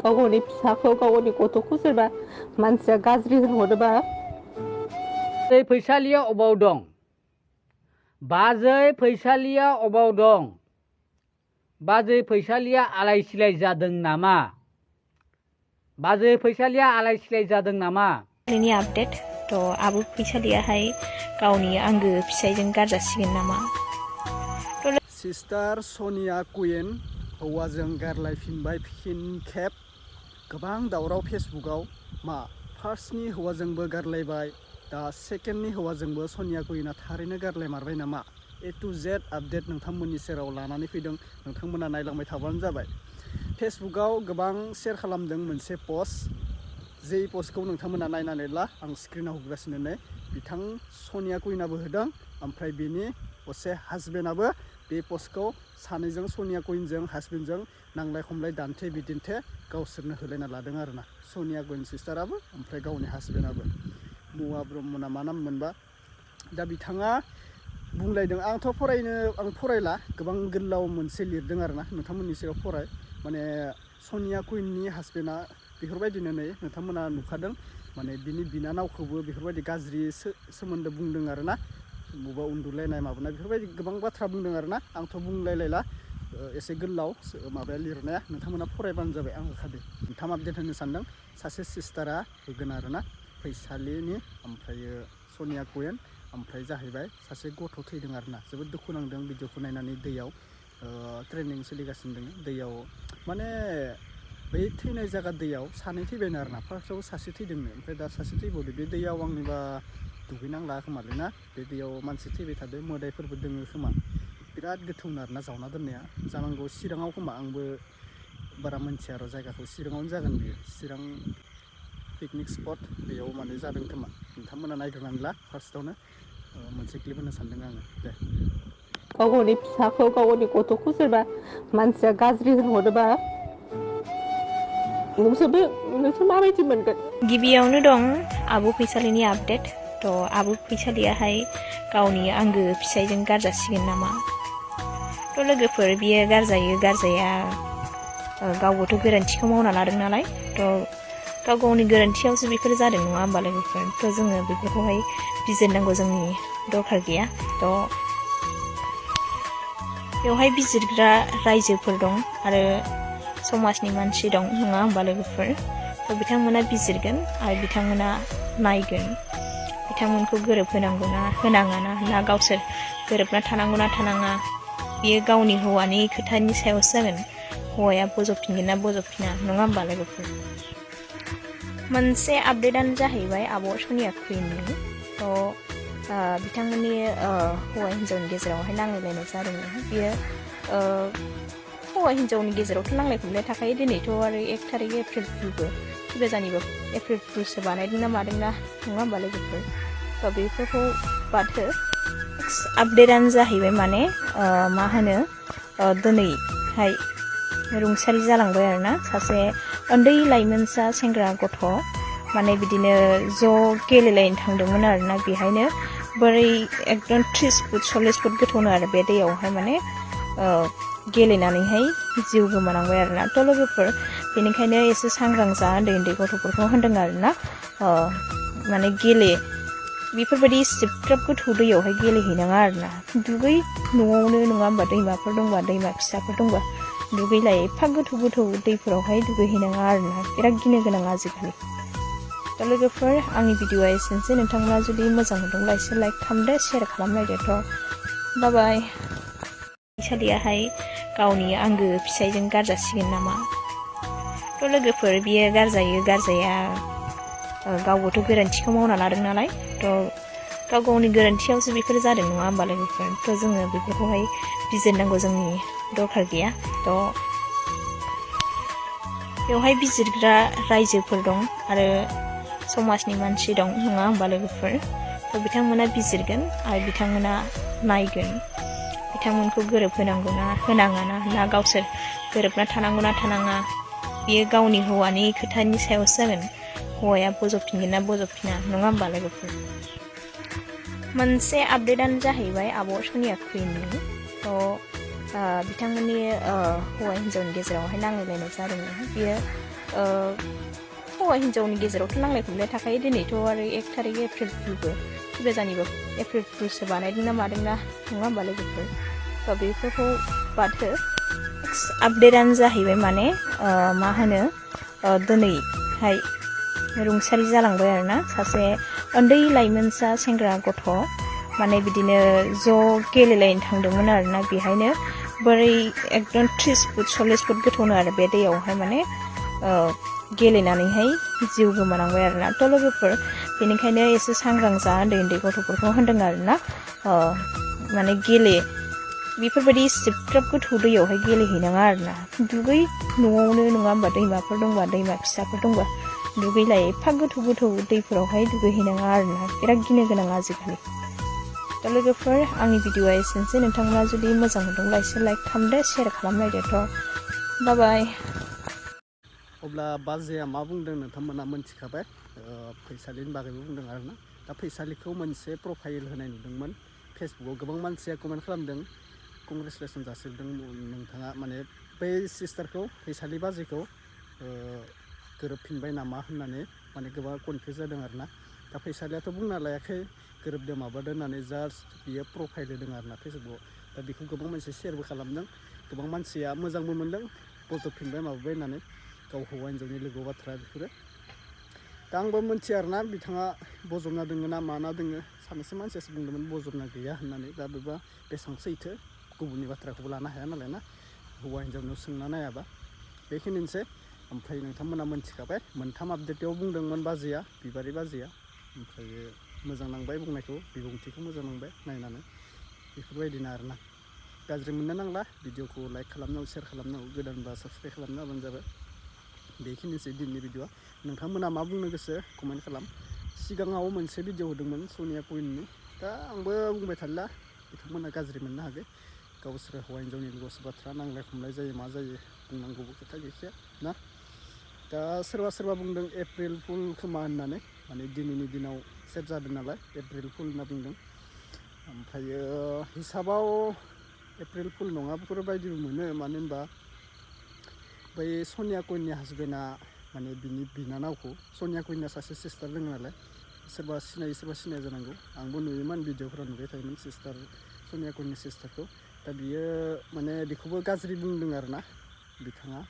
गावनि फिसाखौ गावनि गथ'खौ सोरबा मानसिया गाज्रि होनहरोबा फैसालिया अबाव दं बाजै फैसालिया अबाव दं बाजै फैसालिया आलाय सिलाय जादों नामा बाजै फैसालिया आलाय सिलाय जादों नामा नि आपडेट तो आबो फैसालियाहाय गावनि आंगो फिसायजों गारजासिगोन नामा सिस्टार सोनिया कुइन हौवाजों गारलायफिनबाय फिन खेब गोबां दावराव फेसबुकआव मा फार्स्टनि हौवाजोंबो गारलायबाय दा सेकेन्डनि हौवाजोंबो सोनिया कुइना थारैनो गारलायमारबाय नामा ए टु जेड आपडेट नोंथांमोननि सेराव लानानै फैदों नोंथांमोना नायलांबाय थाबानो जाबाय फेसबुकआव गोबां शेयार खालामदों मोनसे पस्ट जे पस्टखौ नोंथांमोना नायनानै ला आं स्क्रिनाव होगासिनो नै बिथां सोनिया कुइनाबो होदों ओमफ्राय बिनि असे हासबेन्डआबो बे पस्टखौ सानैजों सोनिया कुइनजों हासबेन्डजों नांलाय खमलाय दान्थे बिदिन्थे गावसोरनो होलायना लादों आरोना सोनिया कुइन सिस्टाराबो ओमफ्राय गावनि हासबेन्डआबो मुवा ब्रह्मना मा नाम मोनबा दा बिथाङा बुंलायदों आं फरायला गोबां गोलाव मोनसे लिरदों आरोना नोंथांमोननि सिगाङाव फराय माने सोनिया कुइननि हासबेन्डआ बेफोरबायदिनो नै नोंथांमोना नुखादों माने बिनि बिनानावखौबो बेफोरबायदि गाज्रि सोमोन्दो बुंदों आरोना बबेबा उन्दुलायनाय माबानाय बेफोरबायदि गोबां बाथ्रा बुंदों आरोना आंथ' बुंलायलायला एसे गोलाव माबाया लिरनाया नोंथांमोना फरायबानो जाबाय आं होखादों नोंथाङा आपडेट होनो सानदों सासे सिस्टारा होगोन आरोना फैसालिनि ओमफ्रायो सोनिया कुइन ओमफ्राय जाहैबाय सासे गथ' थैदों आरोना जोबोद दुखु नांदों भिडिअखौ नायनानै दैयाव ट्रेनिं सोलिगासिनो दङ दैयाव माने बै थैनाय जायगा दैयाव सानै थैबायनो आरोना फार्स्टआव सासे थैदोंनो ओमफ्राय दा सासे थैबावदो बे दैयाव आंनिबा दुगैनांला खोमालै ना बे दैयाव मानसि थैबाय थादों मोदायफोरबो दोङो खोमा बिराद गोथौनो आरोना जावना दोननाया जानांगौ चिराङाव खोमा आंबो बारा मोनथिया आरो जायगाखौ चिराङावनो जागोन बियो चिरां पिकनिक स्पट बेयाव माने जादों खोमा नोंथांमोना नायग्रोनानै ला फार्स्टआवनो मोनसे क्लिप होनो सानदों आङो दे गावनि फिसाखौ गावनि गथ'खौ सोरबा मानसिया गाज्रि होनहरोबा नोंसोर माबायदि मोनगोन गिबियावनो दं आबो फैसालिनि आपडेट तो आबो फैसालियाहाय गावनि आंगो फिसायजों गारजासिगोन नामा तो लोगोफोर बियो गारजायो गारजाया गावबोथ' गोरोन्थिखौ मावना लादों नालाय तो गावनि गोरोन्थियावसो बेफोर जादों नङा होमबा लोगोफोर तो जोङो बेफोरखौहाय बिजिरनांगौ जोंनि दरखार गैया तो बेवहाय बिजिरग्रा रायजोफोर दं आरो समाजनि मानसि दं नङा होमबा लोगोफोर तो बिथांमोना बिजिरगोन आरो बिथांमोना नायगोन बिथांमोनखौ गोरोबहोनांगौ ना होनाङा ना गावसोर गोरोबना थानांगौ ना थानाङा बियो गावनि हौवानि खोथानि सायावसो जागोन हौवाया बजबफिनगोन ना बजबफिना नङा होमबा लोगोफोर मोनसे आपडेटआनो जाहैबाय आब' सोनिया कुइननि तो बिथांमोननि हौवा हिन्जावनि गेजेरावहाय नांलायलायनाय जादोंमोन बियो हौवा हिन्जावनि गेजेरावथ' नांलाय खमलाय थाखायो दिनैथ' आरो 1 थारिख एप्रिल फुलबो फैबाजानिबो एप्रिल फुलसो बानायदों ना मादों ना नङा होमबा लोगोफोर तो बेफोरखौ बादहो आपडेटआनो जाहैबाय माने मा होनो दिनैहाय रुंसारि जालांबाय आरोना सासे उन्दै लाइमोनसा सेंग्रा गथ' माने बिदिनो ज' गेलेलायनो थांदोंमोन आरोना बेहायनो बोरै एकदम 30 फुट 40 फुट गोथौनो आरो बे दैयावहाय माने गेलेनानैहाय जिउ गोमानांबाय आरोना तो लोगोफोर बेनिखायनो एसे सांग्रां जा उन्दै गथ'फोरखौ होनदों आरोना माने बेफोरबायदि सिबद्राब गोथौ दैयावहाय गेलेहैनाङा आरोना दुगै न'आवनो नङा होमबा दैमाफोर दंबा दैमा फिसाफोर दंबा दुगैलाय एफा गोथौ दैफोरावहाय दुगैहैनाङा आरोना बिराद गिनो गोनां आजिखालि तो लोगोफोर आंनि भिडिअआ एसेनोसै नोंथांमोना जुदि मोजां मोनदोंब्ला एसे लाइक खालामदो शेयार खालामलायदोथ' बाय बाय फैसालियाहाय गावनि आंगो फिसायजों गारजासिगोन नामा तो लोगोफोर बियो गारजायो गारजाया गावबोथ' गोरोन्थिखौ मावना लादों नालाय तो गावनि गोरोन्थियावसो बेफोर जादों नङा होमबा लोगोफोर तो जोङो बेफोरखौहाय बिजिरनांगौ जोंनि दरखार गैया तो बेवहाय बिजिरग्रा रायजोफोर दं आरो समाजनि मानसि दं नङा होमबा लोगोफोर तो बिथांमोना बिजिरगोन आरो बिथांमोना नायगोन बिथांमोनखौ गोरोबहोनांगौ ना होनाङा ना गावसोर गोरोबना थानांगौ ना थानाङा बियो गावनि हौवानि खोथानि सायावसो जागोन हौवाया बजबफिनगोन ना बजबफिना नङा होमबा लोगोफोर मोनसे आपडेटआनो जाहैबाय आब' सोनिया कुइननि तो बिथांमोननि हौवा हिन्जावनि गेजेरावहाय नांलायलायनाय जादोंमोन बियो हौवा हिन्जावनि गेजेरावथ' नांलाय खमलाय थाखायो दिनैथ' आरो 1 थारिख एप्रिल फुलबो गोजानिबो एप्रिल फुलसो बानायदों ना मादों ना नङा होमबा लोगोफोर बेफोरखौ बादहो आपडेटआनो जाहैबाय माने मा होनो दिनैहाय रुंसारि जालांबाय आरोना सासे उन्दै लाइमोनसा सेंग्रा गथ' माने बिदिनो ज' गेलेलायनो थांदोंमोन आरोना बेहायनो बोरै एकदम 30 फुट 40 फुट गोथौनो आरो बे दैयावहाय माने गेलेनानैहाय जिउ गोमानांबाय आरोना थ' लोगोफोर बेनिखायनो एसे सांग्रां जा उन्दै गथ'फोरखौ होनदों आरोना माने बेफोरबायदि सिबख्राब गोथौ दैयावहाय गेलेहैनाङा आरोना दुगै न'आवनो नङा होमबा दैमाफोर दंबा दैमा फिसाफोर दंबा दुगैलाय एफा गोथौ दैफोरावहाय दुगैहैनाङा आरोना बिराद गिनो गोनां आजिखालि दा लोगोफोर आंनि भिडिअआ एसेनोसै नोंथांमोना जुदि मोजां मोनदोंब्ला एसे लाइक खालामदो शेयार खालामलायदोथ' बाय बाय अब्ला बाजैया मा बुंदों नोंथांमोना मोनथिखाबाय फैसालिनि बागैबो बुंदों आरोना दा फैसालिखौ मोनसे प्रफाइल होनाय नुदोंमोन फेसबुकआव गोबां मानसिया कमेन्ट खालामदों कंग्रेसुलेसन जासिदों नोंथाङा माने बै सिस्टारखौ फैसालि बाजैखौ गोरोबफिनबाय नामा होननानै माने गोबां कनफिउज जादों आरोना दा फैसालियाथ' बुंना लायाखै गोरोबदों माबादों होननानै जास्ट बियो प्रफाइल होदों आरोना फेसबुकआव दा बेखौ गोबां मानसि शेयारबो खालामदों गोबां मानसिया मोजांबो मोनदों बजबफिनबाय माबाबाय होननानै गाव हौवा हिन्जावनि लोगो बाथ्रा बेफोरो दा आंबो मोनथिया आरोना बिथाङा बजबना दोङो ना माना दोङो सानैसो मानसियासो बुंदोंमोन बजबना गैया होननानै दा बेबा बेसेबां सैथो गुबुननि बाथ्राखौबो लानो हाया नालाय ना हौवा हिन्जावनियाव सोंना नायाबा बेखिनिसै ओमफ्राय नोंथांमोना मोनथिखाबाय मोनथाम आपडेटआव बुंदोंमोन बाजैया बिबारि बाजैया ओमफ्राय मोजां नांबाय बुंनायखौ बिबुंथिखौ मोजां नांबाय नायनानै बेफोरबायदिनो आरोना गाज्रि मोननो नांला भिडिअखौ लाइक खालामनांगौ शेयार खालामनांगौ गोदानबा साबसक्राइब खालामना होबानो जाबाय बेखिनिसै दिनैनि भिडिअआ नोंथांमोना मा बुंनो गोसो कमेन्ट खालाम सिगाङाव मोनसे भिडिअ होदोंमोन सनिया पइन्टनि दा आंबो बुंबाय थाला बिथांमोना गाज्रि मोननो हागौ गावसोर हौवा हिन्जावनि लोगोसे बाथ्रा नांलाय खमलाय जायो मा जायो बुंनांगौबो खोथा गैखाया ना दा सोरबा बुंदों एप्रिल फुल खोमा होननानै माने दिनैनि दिनाव सेभ जादों नालाय एप्रिल फुल होनना बुंदों ओमफ्रायो हिसाबाव एप्रिल फुल नङाफोरबायदिबो मोनो मानो होनबा बै सनिया कइननि हासबेन्डआ माने बिनि बिनानावखौ सनिया कइनआ सासे सिस्टार दङ नालाय सोरबा सिनायो सोरबा सिनाया जानांगौ आंबो नुयोमोन भिडिअफोराव नुबाय थायोमोन सिस्टार सनिया कइननि सिस्टारखौ दा बियो माने बेखौबो गाज्रि बुंदों आरोना बिथाङा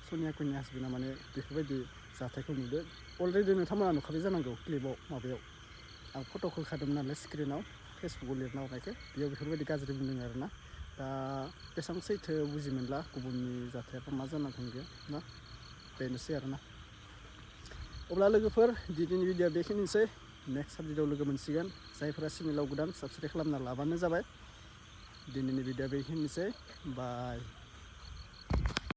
सनिया कइननि हासबेन्डआ माने बेफोरबायदि जाथायखौ नुदों अलरेडि नोंथांमोना नुखाबाय जानांगौ क्लिपाव माबायाव आं फट'खौ होखादोंमोन नालाय स्क्रिनाव फेसबुकाव लिरना हरनायखौ बेयाव बेफोरबायदि गाज्रि बुंदों आरोना दा बेसेबां सैथो बुजि मोनला गुबुननि जाथायाबा मा जाना थांगोन ना बेनोसै आरोना अब्ला लोगोफोर दिनैनि भिडिअआ बेखिनिसै नेक्स्ट भिडिअआव लोगो मोनसिगोन जायफोरा चेनेलाव गोदान साबसक्राइब खालामना लाबानो जाबाय दिनैनि भिडिअआ बेखिनिसै बाय